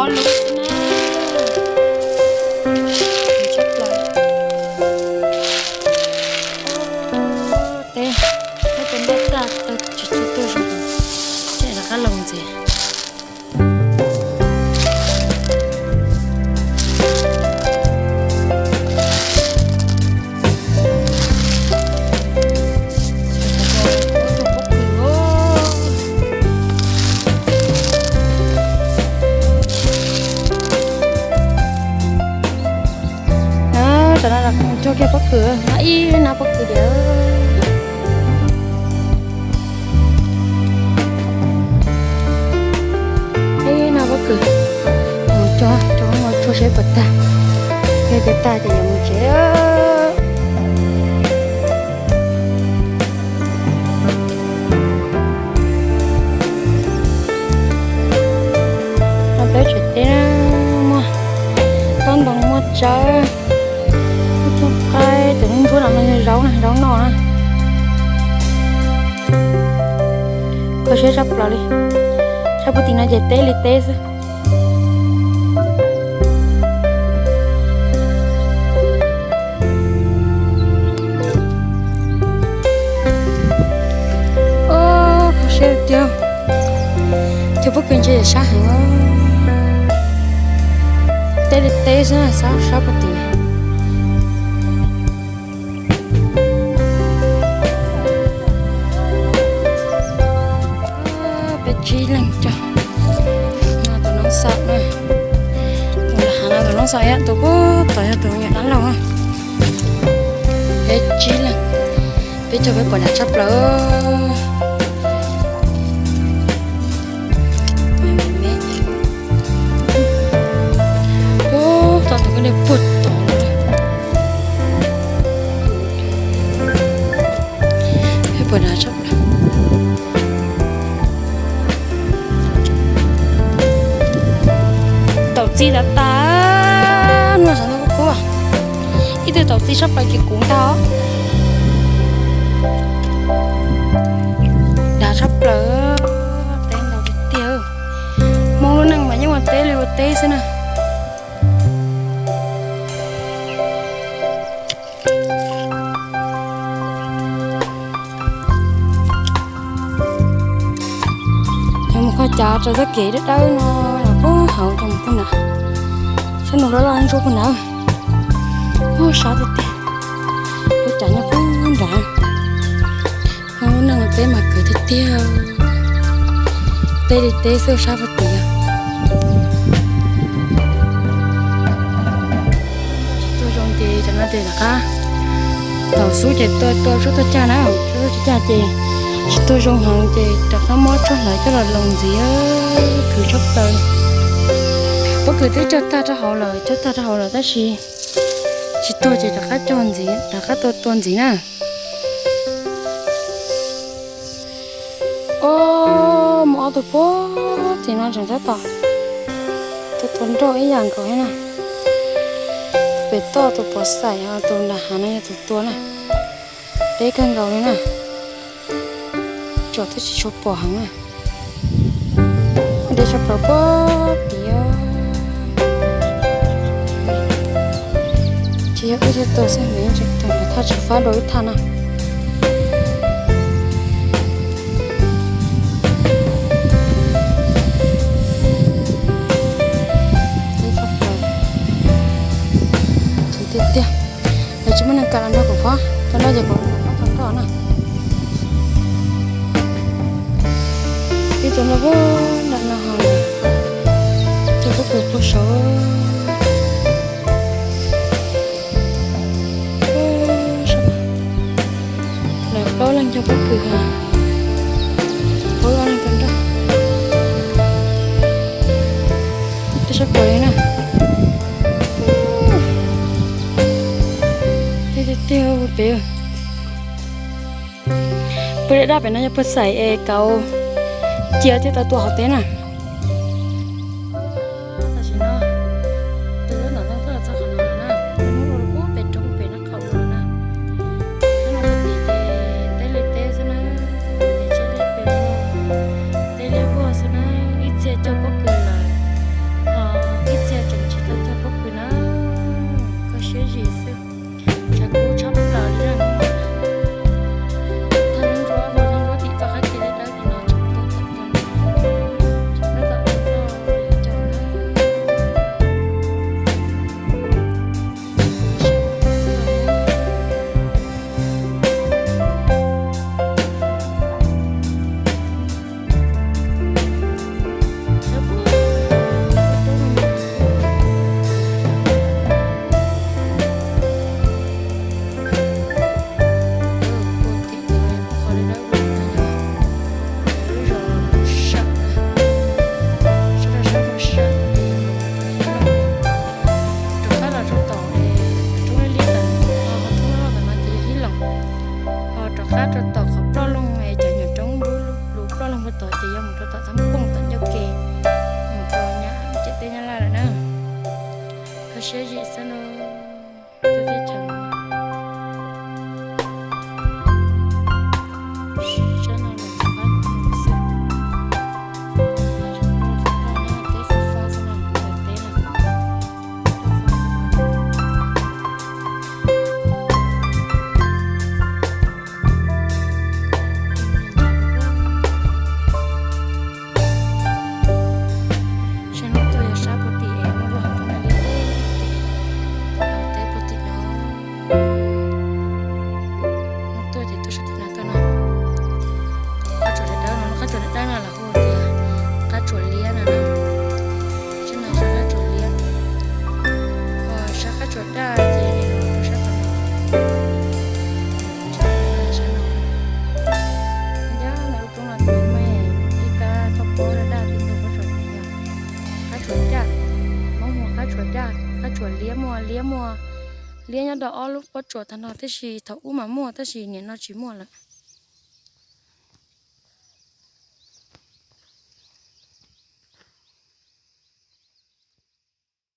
Ob lub xwb na. Tshaj plaws. Teb, teb tes npaj tag tau tsis tshua tuaj zoo, ces rov qab los ntxiv. Tam no cog kiag pob kws, no ib nab pob kws tiag. Ib nab pob kws, mus cog cog mus tsuag seb puas tag. Yog tias tag ces yuav mus tsev. No peb tsev teb muaj tob ntoo muaj tsawb, muaj tsooj qaib, cov ntsuab no yog zaub na, zaub noj na. Kho siab tshaj plaws li, sab puag tim no ces teb li teb xwb. Kho siab tiag, cog pob kws ntshe yam sab heev. Teb li teb xwb, sab sab puag tim. Peb tsib leeg cog. No tus noob xaum na, tus nram hav no tus noob xaum ib, tus puag tod yog tus nyuam dab laug na. Peb tsib leeg, peb cog peb pom dav tshaj plaws. Ub, tau tus koj dej puag tod. Peb pom dav tshaj plaws. Taum txi tas tas, no sav ntau kub. Ib tug taum txi tshaj plaws ces kuv ntag. Dav tshaj plaws, teb ntau tiag tiag. Hmoob lub neej mas yeej ua teb li ua teb xwb na. Yog mus qhov cav raws txoj kev dawb dawb no los puag hauv cov mus puag nrad, sab nus loj loj ntsuab puag nrad. Ub, sab tiag tiag, lub cav nyob puag nrad. Hmoob lub neej ua teb mas kawg tiag tiag. Teb li teb xwb, sab puag tim. Tsis tuaj zoo ces cov no ces rov qab, thaum xub ces tuaj tuaj xub tuaj cag na, xub tuaj cag ces tsis tuaj zoo heev ces rov qab muab tshuaj hlawv coj los loos ntxiv, khwv tshaj plaws. Pob kws twb cog tag rau hauv lawm, cog tag rau hauv lawm tab sis tsis tuag ces rov qab cog ntxiv, rov qab tua tua ntxiv na. Ob, muaj ob tug puag tim no tseem tab tom, tus tua nroj ib yam nkaus thiab na. Tus pem toj tus pov xaim, tus nram hav no yog tus tua na. Deb kawg nkaus li na. Tsom twb tsis tshua pom heev na. Deb tshaj plaws puag tim. Tsis yog wb thiaj tua xwb, nws yeej tseem tua thaj tsam fab dua ib thaj no. Deb tshaj plaws. Khwv tiag tiag. Lawv tsis muaj neeg kam los nrog kuv phob, tau nroj ces kuv phob tau nroj na. Ib tug nroj puag nram no ho, cog pob kws puag saud. Lawv plaub leeg cog pob kws, plaub leeg cog nroj. Deb tshaj plaws li na. Tiag tiag tiag pem. Pw daj daj pem no yog pw xaim es kauv cia thiaj tau tua hauv teb na. Tam sim no tus lub ntawm no twb los txog qhov no lawm na, lub ua lub pem roob pem no qaum no na. Hnub no pw tim ces teb li teb xwb na, teb liaj pem, teb liaj vog xwb na, ib txhia cog pob kws lawm, ho Liab muaj, liab muaj, liab nyob rau ob lub pob tsuas tag no, tab sis thaum ub mas muaj tab sis nim no tsis muaj lawm.